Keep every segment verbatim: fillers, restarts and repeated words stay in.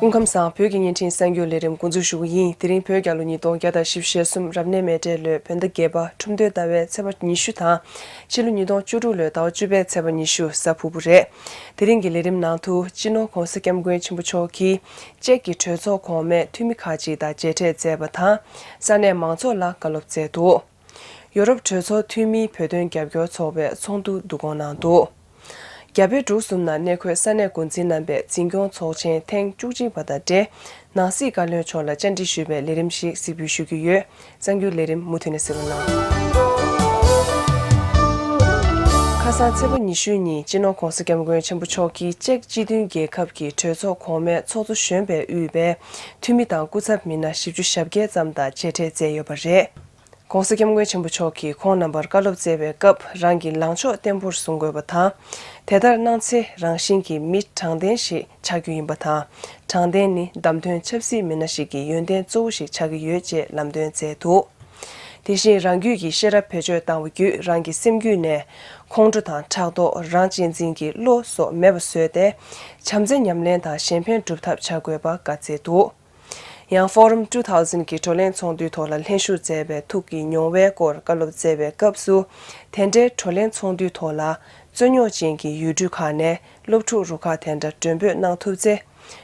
སྐུ་ཁམས་བཟང་། བོད་ཀྱི་བརྙན་འཕྲིན་གསར་འགྱུར་ལས་རིམ་འགོ་འཛུགས་ཞུ་གི་ཡིན། དེ་རིང་བོད་རྒྱལ་ལོ་ཉིས་སྟོང་བརྒྱ་དང་བཞི་བཅུ་ཞེ་གསུམ་རབ་གནས་མེ་སྤྲེལ་ལོའི་བོད་ཟླ་བརྒྱད་པ་ཁྲུམས་སྟོན་ཟླ་བའི་ཚེས་པ་ཉི་ཤུ་དང་། ཕྱི་ལོ་ཉིས་སྟོང་བཅུ་དྲུག་ལོའི་ཟླ་བ་བཅུ་པའི་ཚེས་པ་ཉི་ཤུ་གཟའ་ཕུར་བུ་རེད། དེ་རིང་གི་ལས་རིམ་ནང་དུ་སྤྱི་ནོར་༧གོང་ས་༧སྐྱབས་མགོན་ཆེན་པོ་མཆོག་གིས་ཅེཀ་གི་གྲོས་ཚོགས་གོང་མའི་འཐུས་མི་ཁག་ཅིག་དང་མཇལ་འཕྲད་མཛད་པ་དང་། ས་གནས་མང་ཚོགས་ལ་བཀའ་སློབ་སྩལ་འདུག་ཡོ་རོབ་གྲོས་ཚོགས་འཐུས་མིའི་བོད་དོན་རྒྱབ་སྐྱོར་ཚོགས་པའི་ཚོགས་འདུ་བསྡུ་སྐོང་གནང་འདུག་རྒྱ་བལ་འབྲུག་གསུམ་ནང་གནས་འཁོད་ས་གནས་འགོ་འཛིན་རྣམ་པའི་འཛིན་སྐྱོང་ཚོགས་ཆེན་ཐེངས་བཅུ་གཅིག་པ་དང་འབྲེལ། ནང་སྲིད་བཀའ་བློན་མཆོག་ལ་བཅར་འདྲི་ཞུས་པའི་ལས་རིམ་ཞིག་གཟིགས་འབུལ་ཞུ་རྒྱུ་ཡོད། གསར་འགྱུར་ལས་རིམ་མུ་མཐུད་ནས་གཟིགས་རོགས་གནང་། ཁ་སང་ཚེས་པ་ཉི་ཤུ་ཉིན་སྤྱི་ནོར་༧གོང་ས་༧སྐྱབས་མགོན་ཆེན་པོ་མཆོག་གིས་ཅེཀ་སྤྱི་མཐུན་རྒྱལ་ཁབ་ཀྱི་གྲོས་ཚོགས་གོང་མའི་ཚོགས་གཙོ་གཞོན་པའི་དབུས་པའི་འཐུས་མི་དང་སྐུ་ཚབ་མི་སྣ་བཞི་བཅུ་ཞེ་བརྒྱད་ཙམ་དང་མཇལ་འཕྲད་མཛད་ཡོད་པ་རེད། ༸གོང་ས་༸སྐྱབས་མགོན་ཆེན་པོ་མཆོག་གིས་ཁོང་རྣམ་པར་བཀའ་སློབ་སྩལ་བའི་སྐབས་རང་གི་ལངས་ཕྱོགས་བརྟན་པོར་བཟུང་དགོས་པ་དང་། དེ་ལྟར་གནང་ཚེ་རང་བཞིན་གྱིས་མི་དྲང་བདེན་ཞིག་ཆགས་རྒྱུ་ཡིན་པ་དང་། དྲང་བདེན་ནི་བདམས་ཐོན་ཆབ་སྲིད་མི་སྣ་ཞིག་གི་ཡོན་ཏན་གཙོ་བོ་ཞིག་ཆགས་ཀྱི་ཡོད་ཅེས་ལམ་སྟོན་མཛད་འདུག་དེ་བཞིན་རང་རྒྱུད་ཀྱི་ཤེས་རབ་བེད་སྤྱོད་བཏང་བ་བརྒྱུད་རང་གི་སེམས་རྒྱུད་ནས་ཁོང་ཁྲོ་དང་ཕྲག་དོག་རང་གཅེས་འཛིན་གྱི་བློ་སོགས་མེད་པ་བཟོས་ཏེ། བྱམས་བརྩེ་ཉམས་ལེན་དང་གཞན་ཕན་སྒྲུབ་ཐབས་བྱ་དགོས་པ་བཀའ་སྩལ་འདུག་ཡང་Forum two thousand གྱི་བགྲོ་གླེང་ཚོགས་འདུའི་ཐོག་ལ་ལྷན་ཞུགས་མཛད་པའི་ཐུགས་ཀྱི་མྱོང་བའི་སྐོར་བཀའ་སློབ་སྩལ་བའི་སྐབས་སུ། དེ་འདྲའི་བགྲོ་གླེང་ཚོགས་འདུའི་ཐོག་ལ་རྩོད་རྙོག་ཅན་གྱི་ཡུལ་གྲུ་ཁག་ནས་སློབ་ཕྲུག་རུ་ཁག་དེ་འདྲ་མགྲོན་འབོད་གནང་ཐུབ་ཚེ།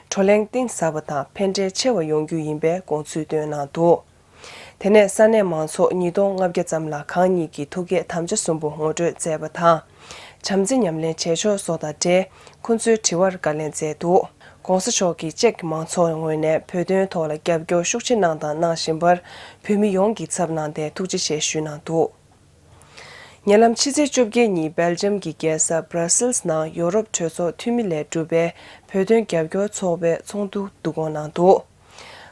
བགྲོ་གླེང་གཏིང་ཟབ་པ་དང་ཕན་འབྲས་ཆེ་བ་ཡོང་རྒྱུ་ཡིན་པའི་དགོངས་ཚུལ་བཏོན་གནང་འདུག་དེ་ནས་ས་གནས་མང་ཚོགས་ཉིས་སྟོང་ལྔ་བརྒྱ་ཙམ་ལ་གང་ཉིད་ཀྱི་ཐུགས་བསྐྱེད་དམ་བཅའ་གསུམ་པོ་ངོ་སྤྲོད་མཛད་པ་དང་། བྱམས་བརྩེ་ཉམས་ལེན་བྱེད་ཕྱོགས་སོགས་དང་འབྲེལ་ཁོ་ཚོའི་དྲི་བར་བཀའ་ལན་སྩལ་འདུག ༸གོང་ས་མཆོག་གིས་ཅེཀ་མང་ཚོགས་ངོས་ནས་བོད་དོན་ཐོག་ལ་རྒྱབ་སྐྱོར་ཤུགས་ཆེ་གནང་དང་གནང་བཞིན་པར་བོད་མི་ཡོངས་ཀྱི་ཚབ་གནང་སྟེ་ཐུགས་རྗེ་ཆེ་ཞུས་གནང་འདུག་ཉེ་ལམ་ཕྱི་ཚེས་བཅོ་བརྒྱད་ཉིན་སྦེལ་ཇམ་གྱི་རྒྱལ་ས་Brussels ནང་ཡོ་རོབ་གྲོས་ཚོགས་འཐུས་མི་ལས་གྲུབ་པའི་བོད་དོན་རྒྱབ་སྐྱོར་ཚོགས་པའི་ཚོགས་འདུ་བསྡུ་སྐོང་གནང་འདུག་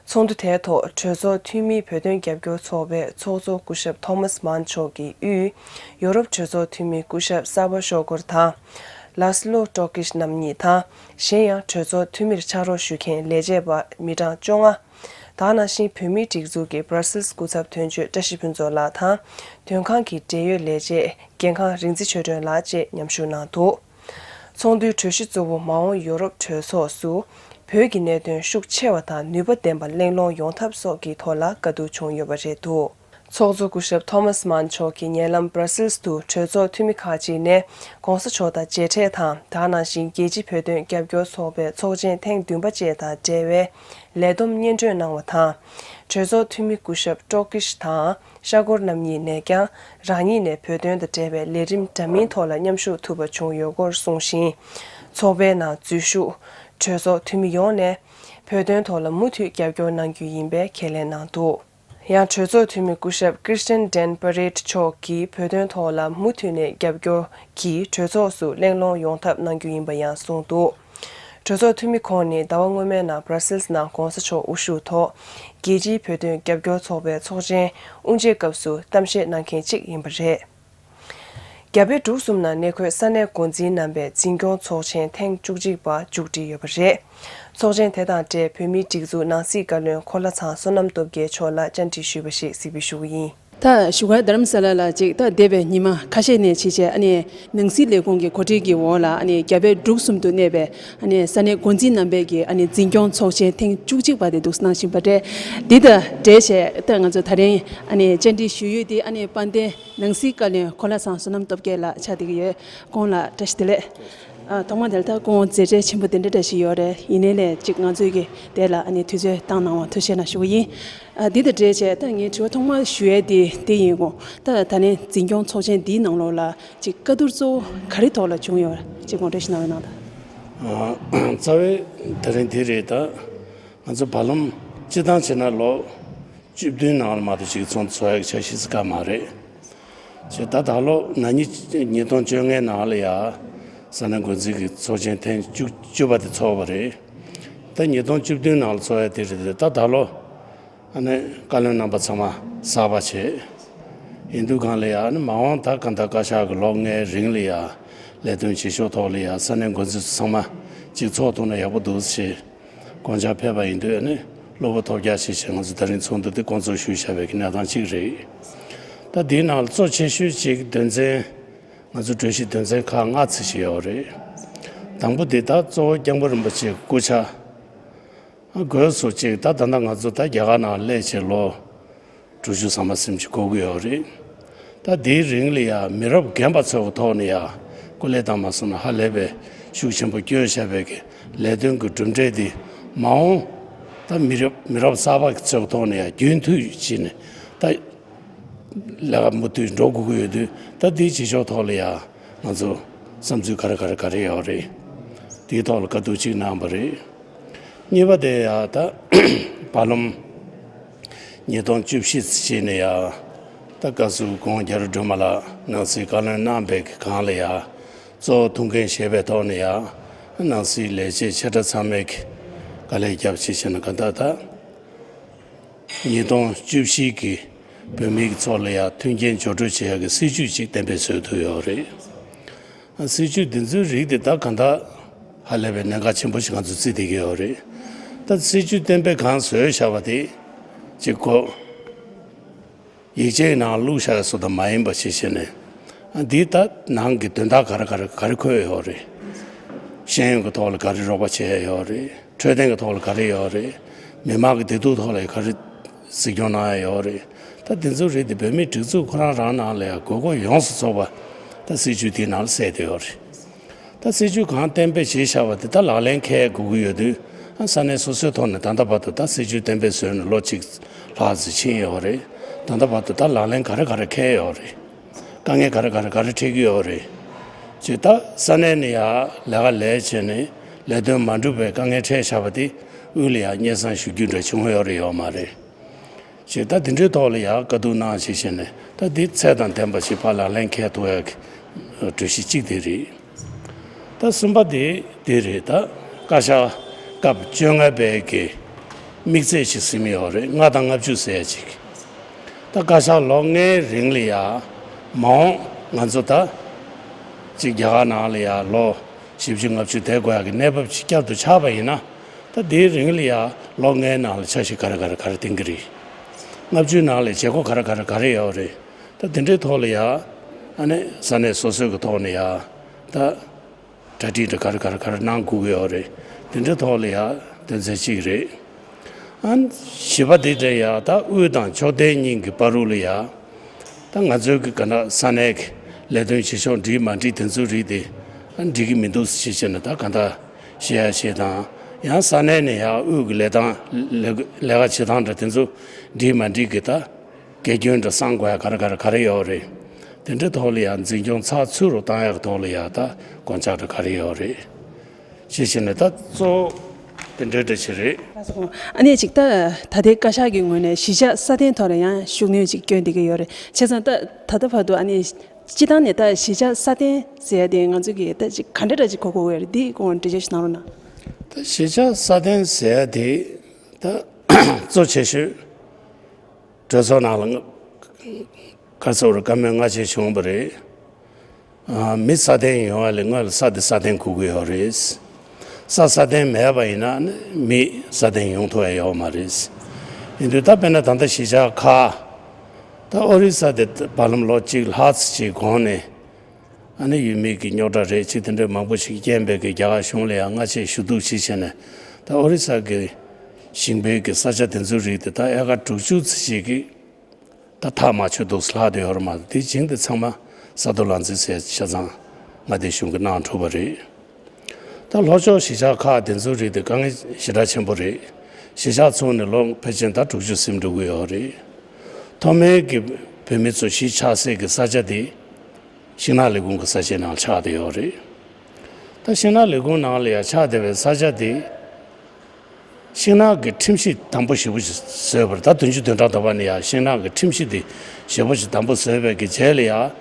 ཚོགས་འདུ་དེའི་ཐོག་གྲོས་ཚོགས་འཐུས་མིའི་བོད་དོན་རྒྱབ་སྐྱོར་ཚོགས་པའི་ཚོགས་གཙོ་སྐུ་ཞབས་Thomas Mann མཆོག་གི་དབུས་ཡོ་རོབ་གྲོས་ཚོགས་འཐུས་མི་སྐུ་ཞབས་Savo Sogor དང་། Laszlo Tokes རྣམ་གཉིས་དང་། གཞན་ཡང་གྲོས་ཚོགས་འཐུས་མིར་ཕྱག་རོགས་ཞུ་མཁན་ལས་བྱེད་པ་མི་གྲངས་བཅོ་ལྔ། ད་ག་ནང་བཞིན་བོད་མིའི་སྒྲིག་འཛུགས་ཀྱི་Brussels སྐུ་ཚབ་དོན་གཅོད་བཀྲ་ཤིས་ཕུན་ཚོགས་ལགས་དང་། དོན་ཁང་གི་འབྲེལ་ཡོད་ལས་བྱེད་རྒན་ཁང་རིག་འཛིན་ཆོས་སྒྲོན་ལགས་བཅས་མཉམ་ཞུགས་གནང་འདུག་ཚོགས་འདུའི་གྲོས་གཞི་གཙོ་བོ་མ་འོངས་ཡོ་རོབ་གྲོས་ཚོགས་སུ་བོད་ཀྱི་གནད་དོན་ཤུགས་ཆེ་བ་དང་ནུས་པ་ལྡན་པ་གླེང་སློང་ཡོང་ཐབས་སོགས་ཀྱི་ཐོག་ལ་བཀའ་བསྡུར་བྱུང་ཡོད་པ་རེད་འདུག་ཚོགས་གཙོ་སྐུ་ཞབས་Thomas Mann མཆོག་གིས་ཉེ་ལམ་Brussels དུ་གྲོས་ཚོགས་འཐུས་མི་ཁག་ཅིག་ནས་༸གོང་ས་མཆོག་དང་མཇལ་འཕྲད་དང་། ད་ག་ནང་བཞིན་རྒྱལ་སྤྱིའི་བོད་དོན་རྒྱབ་སྐྱོར་ཚོགས་པའི་ཚོགས་ཆེན་ཐེངས་བདུན་པ་བཅས་དང་འབྲེལ་བའི་ལས་བསྡོམས་སྙན་སྒྲོན་གནང་བ་དང་། གྲོས་ཚོགས་འཐུས་མི་སྐུ་ཞབས་Tokes དང་ཤ་གོར་རྣམ་གཉིས་ནས་ཀྱང་རང་ཉིད་ནས་བོད་དོན་དང་འབྲེལ་བའི་ལས་རིམ་འདྲ་མིན་ཐོག་ལ་མཉམ་ཞུགས་ཐུབ་པ་བྱུང་ཡོད་སྐོར་གསུངས་ཤིང་། ཚོགས་པའི་ནང་འཛུལ་ཞུགས་གྲོས་ཚོགས་འཐུས་མི་ཡོངས་ནས་བོད་དོན་ཐོག་ལ་མུ་མཐུད་རྒྱབ་སྐྱོར་གནང་རྒྱུ་ཡིན་པའི་ཁས་ལེན་གནང་འདུག་ཡང་གྲོས་ཚོགས་འཐུས་མི་སྐུ་ཞབས་Christian Dan Preit མཆོག་གིས་བོད་དོན་ཐོག་ལ་མུ་མཐུད་ནས་རྒྱབ་སྐྱོར་གྱིས་གྲོས་ཚོགས་སུ་གླེང་སློང་ཡོང་ཐབས་གནང་རྒྱུ་ཡིན་པ་ཡང་གསུངས་འདུག་གྲོས་ཚོགས་འཐུས་མི་ཁོང་ནི་ཟླ་བ་སྔོན་མའི་ནང་Brussels ནང་༸གོང་ས་མཆོག་དབུ་བཞུགས་ཐོག་རྒྱལ་སྤྱིའི་བོད་དོན་རྒྱབ་སྐྱོར་ཚོགས་པའི་ཚོགས་ཆེན་དབུ་འབྱེད་སྐབས་སུ་གཏམ་བཤད་གནང་མཁན་གཅིག་ཡིན་པ་རེད། རྒྱ་བལ་འབྲུག་གསུམ་ནང་གནས་འཁོད་ས་གནས་འགོ་འཛིན་རྣམ་པའི་འཛིན་སྐྱོང་ཚོགས་ཆེན་ཐེངས་བཅུ་གཅིག་པ་མཇུག་སྒྲིལ་ཡོད་པ་རེད། ཚོགས་ཆེན་དེ་དང་འབྲེལ་བོད་མིའི་སྒྲིག་འཛུགས་ནང་སྲིད་བཀའ་བློན་གོ་ལ་ཚང་བསོད་ནམས་སྟོབས་རྒྱལ་མཆོག་ལ་བཅར་འདྲི་ཞུས་པ་ཞིག་གཟིགས་འབུལ་ཞུ་གི་ཡིན། ད་བཞུགས་སྒར་རྡ་རམ་ས་ལ་ལ་ཅིག་ད་འདས་པའི་ཉི་མ་ཁ་ཤས་ནས་ཕྱིན་ཆད་ཨ་ནི་ནང་སྲིད་ལས་ཁུངས་ཀྱི་གོ་སྒྲིག་གི་འོག་ལ་ཨ་ནི་རྒྱ་བལ་འབྲུག་གསུམ་དུ་གནས་པའི་ཨ་ནི་ས་གནས་འགོ་འཛིན་རྣམ་པས་ཀྱི་ཨ་ནི་འཛིན་སྐྱོང་ཚོགས་ཆེན་ཐེངས་བཅུ་གཅིག་པ་དེ་འདུག་གནང་བཞིན་པ་རེད། འདི་དང་འབྲེལ་བྱས་ད་ང་ཚོ་ད་རིང་ཨ་ནི་བཅར་འདྲི་ཞུ་ཡུལ་དེ་ཨ་ནི་དཔལ་ལྡན་ནང་སྲིད་བཀའ་བློན་གོ་ལ་ཚང་བསོད་ནམས་སྟོབས་རྒྱལ་ལགས་ཆགས་བསྡད་ཀྱི་ཡོད། ཁོང་ལ་བཀྲ་ཤིས་བདེ་ལེགས། ཨ་ཐོག་མ་དེར་ད་ཁོང་མཛད་བྲེལ་ཆེན་པོ་དེ་འདྲ་འདྲ་ཞིག་ཡོད་རེད། ཡིན་ནའི་ལས་ཅིག་ང་ཚོའི་གི་དེ་ལ་ཨ་ནི་དུས་ཚོད་བཏང་གནང་བ་ཐུགས་རྗེ་ཆེ་གནང་ཞུ་གི་ཡིན། ཨ་འདི་དང་འབྲེལ་བྱས་ད་ངས་དྲི་བ་ཐོག་མར་ཞུ་ཡས་དེ་དེ་ཡིན་གོ། ད་ད་ནི་འཛིན་སྐྱོང་ཚོགས་ཆེན་འདིའི་ནང་ལོགས་ལ་ཅིག་བཀའ་བསྡུར་གཙོ་བོ་ག་རེ་ཐོག་ལ་བྱུང་ཡོད་ཅིག་ངོ་སྤྲོད་ཞིག་གནང་རོགས་གནང་ད། ཨ་རྩ་བའི་ད་རིང་འདི་རེད་ད། ང་ཚོ་བར་ལམ་སྤྱི་བཏང་བྱས་ན་ལོ་བཅུ་བདུན་ནང་ལ་མ་གཏོགས་ཅིག་ཚོགས་འདུ་ཚོགས་ཡག་ཆ་ཤེས་ས་ག་མ་རེད། བྱས་ད་ད་ལོ་ན་ནིང་ཉིས་སྟོང་བཅོ་ལྔའི་ནང་ལ་ཡ་ས་གནས་འགོ་འཛིན་གྱི་ཚོགས་ཆེན་ཐེངས་བཅུ་བཅུ་པ་དེ་ཚོགས་པ་རེད། ད་ཉིས་སྟོང་བཅུ་བདུན་ནང་ལ་ཚོགས་ཡ་དེ་རེད་དེ་ད་ད་ལོ་ཨ་ནི་བཀའ་བློན་རྣམ་པ་ཚང་མ་གསར་པ་བྱས། ཡིན་དུས་གང་ལ་ཡ་ཨ་ནི་མ་འོངས་ད་གང་ལྟར་བཀའ་ཤག་གི་ལོ་ལྔའི་རིང་ལ་ཡ་ལས་དོན་བྱེད་ཕྱོགས་ཐོག་ལ་ཡ་ས་གནས་འགོ་འཛིན་ཚོ་ཚང་མ་གཅིག་ཚོགས་ཐུབ་ན་ཡག་པོ་འདུག་ཞེས། དགོངས་འཆར་ཕེབས་པ་ཡིན་དུས་ནི་བློ་སྤོབས་ཐོབ་རྒྱ་ཆེ་ཞིང་ང་ཚོ་ད་རིང་ཚོགས་འདུ་འདི་སྐོང་ཚོགས་ཞུས་བཞག་པའི་གི་གནས་སྟངས་གཅིག་རེད། ད་འདིའི་ནང་ལ་གཙོ་ཆེ་ཤོས་ཅིག་དོན་ཚན་ང་ཚོ་གྲོས་གཞི་དོན་ཚན་ཁག་ལྔ་ཙམ་ཞིག་ཡོད་རེད། དང་པོ་འདི་ད་གཙོ་བོ་སྐྱབས་མགོན་རིན་པོ་ཆེའི་སྐུ་ཕྱྭ་ སྒོས་སུ་གཅིག་ད་ད་ལྟ་ང་ཚོ་ད་རྒྱ་གར་ནང་སླེབས་བྱས་ལོ་དྲུག་ཅུ་ཟིན་མ་ཟིན་ཅིག་འགོར་གྱི་ཡོད་རེད། ད་དེའི་རིང་ལ་ཡ་མི་རབས་རྒན་པ་ཚོའི་ཐོག་ནས་ཡ་སྐུ་ལས་བཏང་མ་སོང་ན་ཧ་ལས་པའི་ཤུགས་ཆེན་པོ་བསྐྱོན་བཞག་པའི་གི་ལས་དོན་གྱི་གྲུབ་འབྲས་དེ་མ་འོངས་ད་མི་རབས་མི་རབས་གསར་པ་ཚོའི་ཐོག་ནས་ཡ་རྒྱུན་མཐུད་བྱས་ནས་ད་ལས་ཀ་མུ་མཐུད་འགྲོ་དགོས་ཀྱི་ཡོད་དུས། ད་དེའི་བྱེད་ཕྱོགས་ཐོག་ལ་ཡ་ང་ཚོ་བསམ་ཚུལ་ག་རེ་ག་རེ་ག་རེ་ཡོད་རེད། དེའི་ཐོག་ལ་བཀའ་བསྡུར་གཅིག་གནང་བ་རེད། གཉིས་པ་དེ་ཡ་ད་བར་ལམ་ཉིས་སྟོང་བཅུ་བཞི་ཙམ་ནས་ཡ་ད་བཀའ་ཟུར་ཁོང་རྒྱ་རི་སྒྲོལ་མ་ལགས་ནང་སྲིད་བཀའ་བློན་གནང་བའི་གི་སྒང་ལ་ཡ་གཙོ་བོ་ཐུགས་འགན་བཞེས་པའི་ཐོག་ནས་ཡ་ནང་སྲིད་ལས་བྱེད་ཆེ་ཕྲ་ཚང་མས་གི་དཀའ་ལས་བརྒྱབ་བྱས་བྱས་ནས་ག་ད་ད། ཉིས་སྟོང་བཅུ་བཞི་གི་བོད་མིའི་ཚོགས་ལ་ཡང་མཐུན་རྐྱེན་སྦྱོར་སྤྲོད་བྱེད་ཡག་གི་སྲིད་ཇུས་ཅིག་གཏན་འབེབས་བཟོས་ཐུབ་ཡོད་རེད། ཨ། སྲིད་ཇུས་འདི་ཚོའི་རིགས་དེ་ད་གང་ལྟར་ཧ་ལས་པའི་གནད་འགག་ཆེན་པོ་ཞིག་ང་ཚོ་བརྩིས་བསྡད་ཀྱི་ཡོད་རེད། ད་སྲིད་ཇུས་གཏན་འབེབས་གང་བཟོས་བཞག་པ་དེ་གཅིག་གོ། ཡིག་ཆའི་ནང་བླུགས་བཞག་བཟོ་ལྟ་མ་ཡིན་པ་ཞིག་བྱས་ནས། ཨ། འདི་ལྟར་ནང་གི་དོན་དག་ག་རེ་ག་རེ་ག་རེ་འཁོད་ཡོད་རེད། ཤེས་ཡོན་གྱི་ཐོག་ལ་ག་རེ་རོགས་པ་བྱས་ཡོད་རེད། འཕྲོད་བསྟེན་གྱི་ཐོག་ལ་ག་རེ་ཡོད་རེད། མི་མང་གི་བདེ་སྡུག་ཐོག་ལ་ག་རེ་གཟིགས་སྐྱོང་གནང་ཡ་ཡོད་རེད། ད་དེ་ཚོའི་རིགས་དེ་བོད་མིའི་སྒྲིག་འཛུགས་ཁོ་རང་རང་ནང་ལ་ཡང་དགོས་མཁོ་ཡོངས་སུ་རྫོགས་པ་ད་སྲིད་ཇུས་དེའི་ནང་ལ་གསལ་བསྡད་ཡོད་རེད། ད་སྲིད་ཇུས་གང་གཏན་འབེབས་བྱས་བཞག་པ་དེ་ད་ལག་ལེན་འཁེལ་དགོས་ཀྱི་ཡོད་དུས། ཨ། ས་གནས་སོ་སོའི་ཐོག་ནས་ད་ལྟ་བར་དུ་ད་སྲིད་ཇུས་གཏན་འབེབས་བཟོས་ནས་ལོ་གཅིག་ལྷག་ཙམ་ཕྱིན་ཡོད་རེད། ད་ལྟ་བར་དུ་ད་ལག་ལེན་ག་རེ་ག་རེ་འཁེལ་ཡོད་རེད། དཀའ་ངལ་ག་རེ་ག་རེ་ག་རེ་འཕྲད་ཀྱི་ཡོད་རེད། ཅེས་ད་ས་གནས་ནས་ཡང་ལས་ཀ་ལས་བྱས་ནས་ལས་དོན་མ་འགྲུབ་པའི་དཀའ་ངལ་འཕྲད་བཞག་པ་དེ་དབུས་ལ་ཡང་སྙན་སེང་ཞུ་རྒྱུ་འདྲ་བྱུང་ཡོད་རེད་ཡོད་མ་རེད། ཅེས་ད་དེ་འདྲའི་ཐོག་ལ་ཡང་བཀའ་བསྡུར་གནང་བྱས་བྱས་ནས། ད་འདི་ཚད་དང་ལྡན་པ་ཞིག་ཕར་ལག་ལེན་འཁེལ་ཐུབ་ཡག་གི་གྲོས་གཞི་གཅིག་དེ་རེད། ད་གསུམ་པ་དེ་དེ་རེད། ད་བཀའ་ཤག་སྐབས་བཅོ་ལྔ་པའི་གི་དམིགས་ཚད་ཞིག་ཟིན་ཡོད་རེད། ལྔ་དང་ལྔ་བཅུ་ཟེར་ཡ་ཅིག་ད་བཀའ་ཤག་ལོ་ལྔའི་རིང་ལ་ཡ་མ་འོངས་ང་ཚོ་ད་ཅིག་རྒྱ་གར་ནང་ལ་ཡ་ལོ་བཞི་བཅུ་ལྔ་བཅུ་བསྡད་དགོས་ཡག་གི་གནས་བབ་ཅིག་བསྐྱར་དུ་ཆགས་པ་ཡིན་ན། ད་དེའི་རིང་ལ་ཡ་ལོ་ལྔའི་ནང་ལ་འཆར་གཞི་ག་རེ་ག་རེ་ག་རེ་བཏིང་གི་རེད། ལྔ་བཅུའི་ནང་ལ་བྱེད་སྒོ་ག་རེ་ག་རེ་ག་རེ་ཡོད་རེད། ད་དེ་འདྲའི་ཐོག་ལ་ཡ། ཨ་ནི་ས་གནས་སོ་སོའི་གི་ཐོག་ནས་ཡ། ད་གྲ་སྒྲིག་འདྲ་ག་རེ་ག་རེ་ག་རེ་གནང་དགོས་ཀྱི་ཡོད་རེད། དེ་འདྲའི་ཐོག་ལ་ཡ་དོན་ཚན་གཅིག་རེད། ཨ། བཞི་པ་དེ་འདྲ་ཡ་ད་དབུས་དང་ཕྱོགས་མཐའི་གཉིས་ཀྱི་བར་དུ་ལ་ཡ། ད་ང་ཚོའི་གི་ག་ན་ས་གནས་ཀྱི་ལས་དོན་བྱེད་ཕྱོགས་འགྲིག་མ་འགྲིག་དེ་ཚོའི་རིགས་དེ། ཨ། འགྲིག་གི་མི་འདུག་ཟེར་བྱས་ནས་ད་ག་འདྲ་བཤད་ཡ་བཤད་སྟངས། ཡང་ས་གནས་ནས་ཡ་དབུས་ཀྱི་ལས་སྟངས་ལས་ལས་ཀ་བྱེད་སྟངས་འདྲ་དེ་ཚོ་འགྲིག་མ་འགྲིག་གི་ད་དགེ་སྐྱོན་འདྲ་སངས་དགོས་ཡ་ག་རེ་ག་རེ་ག་རེ་ཡོད་རེད། དེ་འདྲའི་ཐོག་ལ་ཡ་འཛིན་སྐྱོང་ཚགས་ཚུད་རུ་བཏང་ཡ་གི་ཐོག་ལ་ཡ་ད་དགོངས་འཆར་འདྲ་ག་རེ་ཡོད་རེད། ཞེས་བྱས་ནས་ད་གཙོ་བོ་དེ་འདྲའི་འདྲ་ཞིག་རེད། ལགས་སོ། ཨ་ནི་ཅིག་ད་ད་ལྟའི་བཀའ་ཤག་གི་ངོས་ནས་གཞིས་ཆགས་སྲ་བརྟན་ཐོག་ལ་ཡང་ཤུགས་སྣོན་ཅིག་བསྐྱོན་བསྡད་ཀྱི་ཡོད་རེད། བྱས་ཙང་ད་ད་ལྟ་བར་དུ་ཨ་ནི་སྤྱིར་བཏང་ནས་ད་གཞིས་ཆགས་སྲ་བརྟན་ཟེར་ཡ་དེ་ང་ཚོ་གིས་ད་ཅིག་ག་འདྲ་འདྲ་ཅིག་གོ་དགོས་ཀྱི་ཡོད་རེད། འདིའི་སྐོར་འགྲེལ་བརྗོད་ཞིག་གནང་རོགས་གནང་། ད་གཞིས་ཆགས་སྲ་བརྟན་ཟེར་ཡ་དེ་ད་གཙོ་ཆེ་ཤོས་གྲོས་ཚོགས་ནང་ལ་ག་རེ་ཟེར་དགོས་རེད། བཀའ་མོལ་སྔ་ཕྱི་བྱུང་བ་རེད། ཨ། མི་སྲ་བརྟན་ཡོང་བ་ལ་སྔོན་ལ་ས་དེ་སྲ་བརྟན་དགོས་ཀྱི་ཡོད་རེད། ས་སྲ་བརྟན་མེད་པ་ཡིན་ན་ནི་མི་སྲ་བརྟན་ཡོང་ཐུབ་ཡ་ཡོད་མ་རེད། ཡིན་དུས་ད་དཔེར་ན་ད་ལྟ་གཞིས་ཆགས་ཁག་ད་ཨོ་རི་ས་དེ་བར་ལམ་ལོ་གཅིག་ལྷག་ཙམ་ཅིག་གོང་ནས། ཨ་ནི་ཡུལ་མི་གི་རྙོག་དྲ་རེད་ཅིག་དེ་འདྲའི་མང་པོ་ཞིག་རྐྱེན་པས་ཀྱི་རྒྱ་གར་གཞུང་ལ་ཡང་སྔ་ཕྱི་ཞུ་གཏུག་ཅིག་བྱས་ནས། ད་ཨོ་རི་ས་གི་ཞིང་པའི་གི་ས་ཆ་དེ་ཚོའི་རིགས་དེ་ད་ཨེ་ཀར་དྲུག་ཅུ་ཙམ་ཞིག་གི་ད་ཐག་མ་ཆོད་འདུག་ལྷག་བསྡད་ཡོད་རེད་མ་གཏོགས། དེ་བྱིངས་དེ་ཚང་མ་ས་རྡོ་ལག་འཛིན་ཟེར་ཆ་ཚང་མངའ་སྡེ་གཞུང་གིས་གནང་གྲུབ་པ་རེད། ད་ལྷོ་ཕྱོགས་གཞིས་ཆགས་ཁག་དེ་ཚོའི་རིགས་དེ་དཀའ་ངལ་ཞེ་དྲག་ཆེན་པོ་རེད། གཞིས་ཆགས་ཚུགས་ནས་ལོ་ཕལ་ཆེར་ད་དྲུག་ཅུ་ཟིན་འགྲོ་གི་ཡོད་རེད། མཐོ་དམན་གྱི་བོད་མི་ཚོ་གཞིས་ཆགས་སའི་གི་ས་ཆ་དེ་ཤིང་ནགས་ལས་ཁུངས་ཀྱི་ས་ཆའི་ནང་ཆགས་བསྡད་ཡོད་རེད། ད་ཤིང་ནགས་ལས་ཁུངས་ནང་ལ་ཡང་ཆགས་བསྡད་པའི་ས་ཆ་དེ། ཤིང་ནགས་ཀྱི་ཁྲིམས་གཞི་དམ་པོ་ཞེ་པོ་ཞིག་བཟོས་པ་རེད། ད་བདུན་ཅུ་དོན་གྲངས་དོ་པ་ནས་ཡང་ཤིང་ནགས་ཀྱི་ཁྲིམས་གཞི་དེ་ཞེ་པོ་ཞིག་དམ་པོ་བཟོས་པའི་གི་རྗེས་ལ་ཡང་།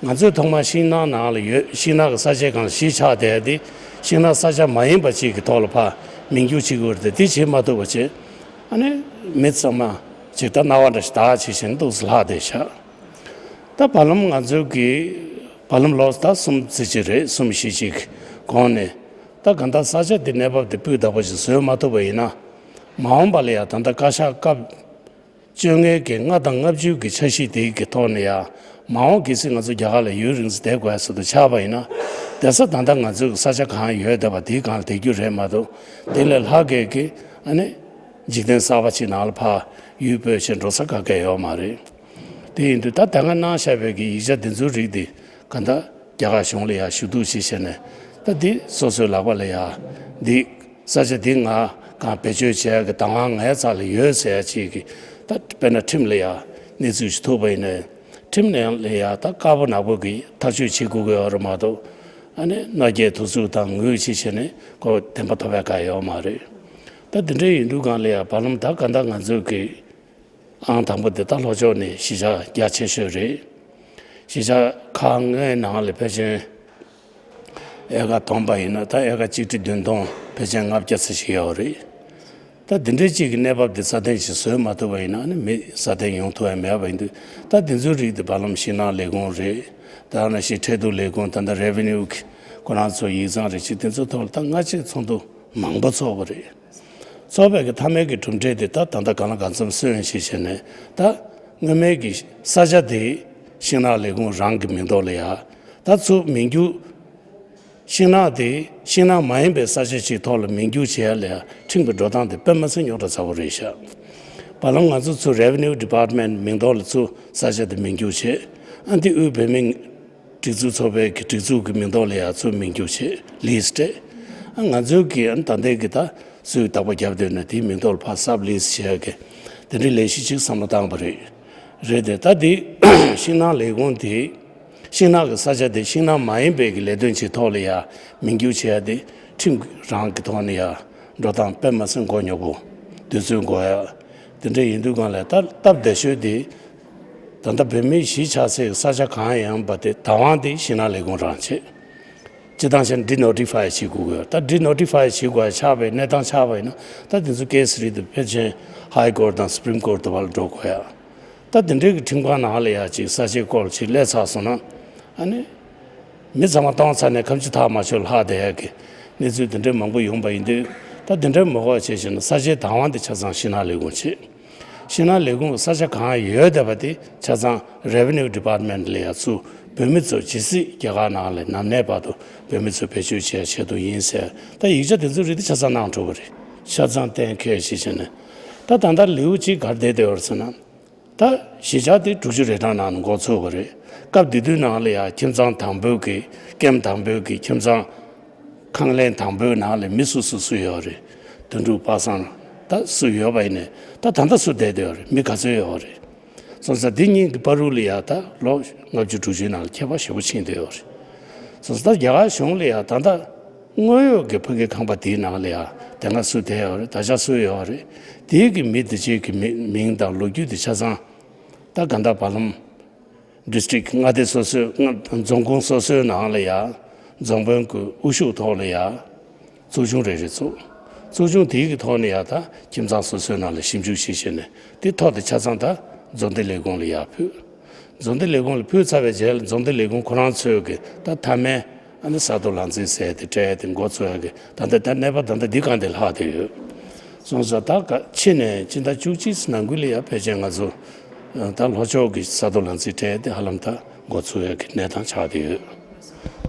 ང་ཚོས་ཐོག་མར་ཤིང་ནགས་ནང་ལ་ཡོད། ཤིང་ནགས་ཀྱི་ས་ཆའི་སྒང་ལ་གཞིས་ཆགས་བསྡད་དེ། ཤིང་ནགས་ས་ཆ་མ་ཡིན་པ་ཅིག་གི་ཐོག་ལ་ཕར་མིང་བསྒྱུར་བྱེད་དགོས་རེད་དེ། དེ་བྱེད་མ་ཐུབ་པ་བྱས། ཨ་ནི་མི་ཚང་མ་ཅིག་ད་སྣང་བ་འདྲ་ཞིག་དག་བྱེད་བཞིན་འདུག་སེ་ལྷག་བསྡད་ཤག་ད་བར་ལམ་ང་ཚོའི་གི་བར་ལམ་ལོ་ཟླ་གསུམ་ཙམ་ཅིག་རེད། གསུམ་བཞི་ཅིག་གོང་ནས། ད་གང་ལྟར་ས་ཆ་འདི་གནས་བབ་འདི་སྤུས་དག་པོ་ཞིག་བཟོས་མ་ཐུབ་པ་ཡིན་ན། མ་འོངས་པ་ལ་ཡང་ད་ལྟ་བཀའ་ཤག་སྐབས་བཅོ་ལྔའི་གི་ལྔ་དང་ལྔ་བཅུའི་གི་འཆར་གཞི་དེའི་གི་ཐོག་ནས་ཡང་། མ་འོངས་གལ་སྲིད་ང་ཚོ་རྒྱ་གར་ལ་ཡུན་རིང་ཙམ་བསྡད་དགོས་ཡ་ཟེར་དུ་ཆགས་པ་ཡིན་ན། བསྡད་ས་ད་ལྟ་ང་ཚོའི་གི་ས་ཆ་གང་ཡོད་བསྡད་པ་དེའི་སྒང་ལ་བསྡད་རྒྱུ་རེད་མ་གཏོགས། དེ་ལས་ལྷག་གི་གི་ཨ་ནི། འཇིག་རྟེན་གསར་པ་ཅིག་ནང་ལ་ཕར་ཡུལ་སྤོས་བྱས་འགྲོ་ས་ག་གེ་ཡོད་མ་རེད། དེ་ཡིན་དུས་ད་དེ་སྔ་གནང་བཞག་པའི་གི་ཡིག་ཆ་འདི་ཚོའི་རིགས་འདི་ག་འདྲ་རྒྱ་གར་གཞུང་ལ་ཡང་ཞུ་གཏུག་ཅིག་བྱས་ནས། ད་འདི་སོ་སོའི་ལག་པ་ལ་ཡང་འདི་ས་ཆ་འདི་ང་གང་བེད་སྤྱོད་བྱེད་ཡག་གི་བདག་དབང་ངའི་རྩ་ལ་ཡོད་ཟེར་ཡག་ཅིག་གི། ད་དཔེར་ན་ཁྲིམས་ལ་ཡང་གནས་ཚུལ་ཞིག་ཐུག་པ་ཡིན་ན། ཁྲིམས་ནང་ལ་ཡང་ད་དཀར་པོ་ནག་པོ་གི་ཐག་གཅོད་བྱེད་དགོས་ཀྱི་ཡོད་རེད་མ་གཏོགས། ཨ་ནི་མནའ་སྐྱེལ་དུ་ཚུགས་དང་ངོས་ཅིག་བྱས་ནས་ཁོ་བདེན་པ་ཐོབ་ཡག་ག་ཡོད་མ་རེད། ད་འདི་འདྲའི་ཡིན་དུས་སྒང་ལ་ཡང་བར་ལམ་ད་ག་འདྲ་ང་ཚོའི་གི་ཨང་དང་པོ་དེ་ད་ལྷོ་ཕྱོགས་ནས་གཞིས་ཆགས་རྒྱ་ཆེ་ཤོས་རེད། གཞིས་ཆགས་ཁག་ལྔའི་ནང་ལ་ཕལ་ཆེར་ཨེ་ཀར་བསྡོམས་པ་ཡིན་ན་ད་ཨེ་ཀར་གཅིག་ཁྲི་བདུན་སྟོང་ཕལ་ཆེར་ལྔ་བརྒྱ་ཙམ་ཞིག་ཡོད་རེད། ད་འདི་འདྲའི་གཅིག་གི་གནས་བབ་འདི་སྲ་བརྟན་ཞིག་བཟོས་མ་ཐུབ་པ་ཡིན་ན། ཨ་ནི་མི་སྲ་བརྟན་ཡོང་ཐུབ་ཡ་མེད་པ་ཡིན་དུས། ད་འདི་ཚོའི་རིགས་འདི་བར་ལམ་ཤིང་ནགས་ལས་ཁུངས་རེད། ད་ནང་བཞིན་ཁྲལ་བསྡུ་ལས་ཁུངས། ད་ལྟ་རེ་ཝེ་ནིའུ་གི་ཁོ་རང་ཚོ་ཡིག་ཚང་རེད། ཅིག་དེ་ཚོའི་ཐོག་ལ་ད་སྔ་ཕྱིར་ཚོགས་འདུ་མང་པོ་ཚོགས་པ་རེད། ཚོགས་པའི་གི་མཐའ་མའི་གི་གྲུབ་འབྲས་དེ་ད་ད་ལྟ་གང་ལ་གང་འཚམ་སོན་ཞེས་བྱས་ནས། ད་སྔོན་མའི་གི་ས་ཆ་དེ་ཤིང་ནགས་ལས་ཁུངས་རང་གི་མིང་ཐོག་ལ་ཡ་ད་ཚུར་མིང་བསྒྱུར། ཤིང་ནགས་དེ་ཤིང་ནགས་མ་ཡིན་པའི་ས་ཆ་ཞིག་ཐོག་ལ་མིང་བསྒྱུར་བྱེད་ཡ་ལ་ཡ་ཁྲིམས་ཀྱི་འགྲོ་སྟངས་དེ་དཔེ་མ་སྲིད་རྙོག་དྲ་ཚ་པོ་རེད་ཤག་བར་ལམ་ང་ཚོ་ཚུར་རེ་ཝེ་ནིའུ་ཌི་པཱར་ཊི་མེན་ཊི་མིང་ཐོག་ལ་ཚུར་ས་ཆ་དེ་མིང་བསྒྱུར་བྱས། ཨ་འདི་དབུས་བོད་མིའི་སྒྲིག་འཛུགས་ཚོགས་པའི་གི་སྒྲིག་འཛུགས་ཀྱི་མིང་ཐོག་ལ་ཡ་ཚུར་མིང་བསྒྱུར་བྱས། ལི་སི་ཊི་སྤྲད། ཨ་ང་ཚོའི་གི་ཨ་ད་ལྟའི་གི་ད་སུས་བདག་པོ་བརྒྱབ་འདོད་ན་དེའི་མིང་ཐོག་ལ་ཕར་སབ་ལི་སི་བྱེད་ཡ་གི་དེ་འདྲའི་ལས་གཞི་ཅིག་བསམ་བློ་བཏང་པ་རེད། རེད་དེ། ད་དེ་ཤིང་ནགས་ལས་ཁུངས་དེ་ཤིང་ནགས་ཀྱི་ས་ཆ་དེ་ཤིང་ནགས་མ་ཡིན་པའི་གི་ལས་དོན་ཅིག་ཐོག་ལ་ཡ་མིང་བསྒྱུར་བྱེད་ཡ་དེ་ཁྲིམས་རང་གི་ཐོག་ནས་ཡ་འགྲོ་སྟངས་དཔེ་མ་སྲིད་མགོ་རྙོག་པོ། དུས་ཚོད་འགོར་ཡ་དེ་འདྲ་ཡིན་དུས་སྒང་ལ། ད་སྟབས་བདེ་ཤོས་དེ་ད་ལྟ་བོད་མིའི་གཞིས་ཆགས་སའི་ས་ཆ་གང་ཡིན་པ་དེ་བདག་དབང་དེ་ཤིང་ནགས་ལས་ཁུངས་རང་བྱེད། སྤྱིར་བཏང་བཤད་ན་ཌི་ནོ་ཊི་ཕའི་བྱེད་དགོས་ཀྱི་ཡོད། ད་ཌི་ནོ་ཊི་ཕའི་བྱེད་དགོས་ཡ་ཆགས་པའི་གནས་སྟངས་ཆགས་པ་ཡིན་ན། ད་དེ་ཚོ་ཀེ་སི་རིགས་དེ་ཕལ་ཆེར་ཧའི་ཀོར་ཊི་དང་སུ་པྲིམ་ཀོར་ཊི་དུ་བར་འགྲོ་དགོས་ཡ། ད་དེ་འདྲའི་གི་ཁྲིམས་ཁང་ནང་ལ་ཡ་ཅིག་ས་ཆའི་སྐོར་ཅིག་སླེབས་ཚར་སོང་ན། ཨ་ནི་མི་ཚང་མ་གཏོང་ཚར་ནས་ཁ་མཆུ་ཐག་མ་ཆོད་ལྷག་བསྡད་ཡ་གི་གནས་ཚུལ་དེ་འདྲའི་མང་པོ་ཡོང་པ་ཡིན་དུས། ད་དེ་འདྲའི་མ་དགོས་བྱས་བྱས་ན་ས་ཆའི་བདག་དབང་དེ་ཆ་ཚང་ཤིང་ནགས་ལས་ཁུངས་བྱེད། ཤིང་ནགས་ལས་ཁུངས་ཀྱི་ས་ཆ་གང་ཡོད་བསྡད་པ་དེ་ཆ་ཚང་རེ་ཝེ་ནིའུ་ཌི་པཱར་ཊི་མེན་ཊི་ལ་ཡ་ཚུར་བོད་མི་ཚོ་ཇི་སྲིད་རྒྱ་གར་ནང་ལ་ནམ་གནས་བར་དུ་བོད་མི་ཚོ་བེད་སྤྱོད་བྱེད་ཡ་ཆེད་དུ་ཡིན་ཟེར། ད་ཡིག་ཆ་དེ་ཚོའི་རིགས་དེ་ཆ་ཚང་གནང་གྲུབ་པ་རེད། ཆ་ཚང་གཏན་འཁེལ་བྱས་བྱས་ནས། ད་ད་ལྟ་ལེའུ་གཅིག་ག་རེ་བསྡད་བསྡད་ཡོད་རེད་ཟེར་ན། ད་གཞིས་ཆགས་དེ་དྲུག་ཅུ་རེ་གྲངས་ནང་ལ་འགོ་ཚུགས་པ་རེད། སྐབས་དེ་དུས་ནང་ལ་ཡ་ཁྱིམ་ཚང་དང་པོའི་གི་ཀེམ་དང་པོའི་གི་ཁྱིམ་ཚང་ཁང་ལེན་དང་པོའི་ནང་ལ་མི་སུ་སུ་སུ་ཡོད་རེད། དོན་གྲུབ་པ་སངས་ད་སུ་ཡོད་པ་ཡིན་ནས། ད་ད་ལྟ་སུ་བསྡད་བསྡད་ཡོད་རེད། མི་ག་ཚོད་ཡོད་རེད། སོང་ཙང་འདི་གཉིས་ཀྱི་བར་དུ་ལ་ཡ་ད་ལོ་ལྔ་བཅུ་དྲུག་ཅུའི་ནང་ལ་ཁྱད་པར་ཞེ་པོ་ཕྱིན་བསྡད་ཡོད་རེད། སོང་ཙང་ད་རྒྱ་གར་གཞུང་ལ་ཡ་ད་ལྟ་དངོས་ཡོད་ཀྱི་ཕ་གི་ཁང་པ་དེའི་ནང་ལ་ཡ་དེ་སྔ་སུ་བསྡད་ཡོད་རེད། ད་ཆ་སུ་ཡོད་རེད། དེའི་གི་མི་དེ་ཅིག་གི་མི་མིང་དང་ལོ་རྒྱུས་དེ་ཆ་ཚང་ད་ག་འདྲ་བར་ལམ་ཌི་སི་ཊི་རིག་མངའ་སྡེ་སོ་སོའི་མངའ་རྫོང་ཁོངས་སོ་སོའི་ནང་ལ་ཡ་རྫོང་དཔོན་གྱི་དབུ་བཞུགས་ཐོག་ལ་ཡ་ཚོགས་ཆུང་རེ་རེ་བཙུགས། ཚོགས་ཆུང་དེའི་གི་ཐོག་ནས་ཡ་ད་ཁྱིམ་ཚང་སོ་སོའི་ནང་ལ་ཞིབ་འཇུག་བྱེད་བྱས་ནས། དེ་ཐོག་དེ་ཆ་ཚང་ད་རྫོང་སྡེ་ལས་ཁུངས་ལ་ཡ་ཕུལ། རྫོང་སྡེ་ལས་ཁུངས་ལ་ཕུལ་ཚར་བའི་རྗེས་ལ་རྫོང་སྡེ་ལས་ཁུངས་ཁོ་རང་ཚོའི་གི་ད་མཐའ་མའི་ཨ་ནི་ས་རྡོ་ལག་འཛིན་ཟེར་དེ་སྤྲད་དེ་འགོ་ཚུགས་ཡ་གི་ད་ལྟ་ད་གནས་པ་ད་ལྟ་འདི་གང་དེ་ལྷག་བསྡད་ཡོད། སོང་ཙང་ད་ག་ཕྱི་ནས་སྤྱི་ཟླ་བཅུ་གཅིག་ནང་ཁུལ་ལ་ཡ་ཕལ་ཆེར་ང་ཚོ་ད་ལྷོ་ཕྱོགས་ཀྱི་ས་རྡོ་ལག་འཛིན་སྤྲད་དེ་ཧ་ལམ་ད་འགོ་ཚུགས་ཡ་གི་གནས་སྟངས་ཆགས་བསྡད་ཡོད།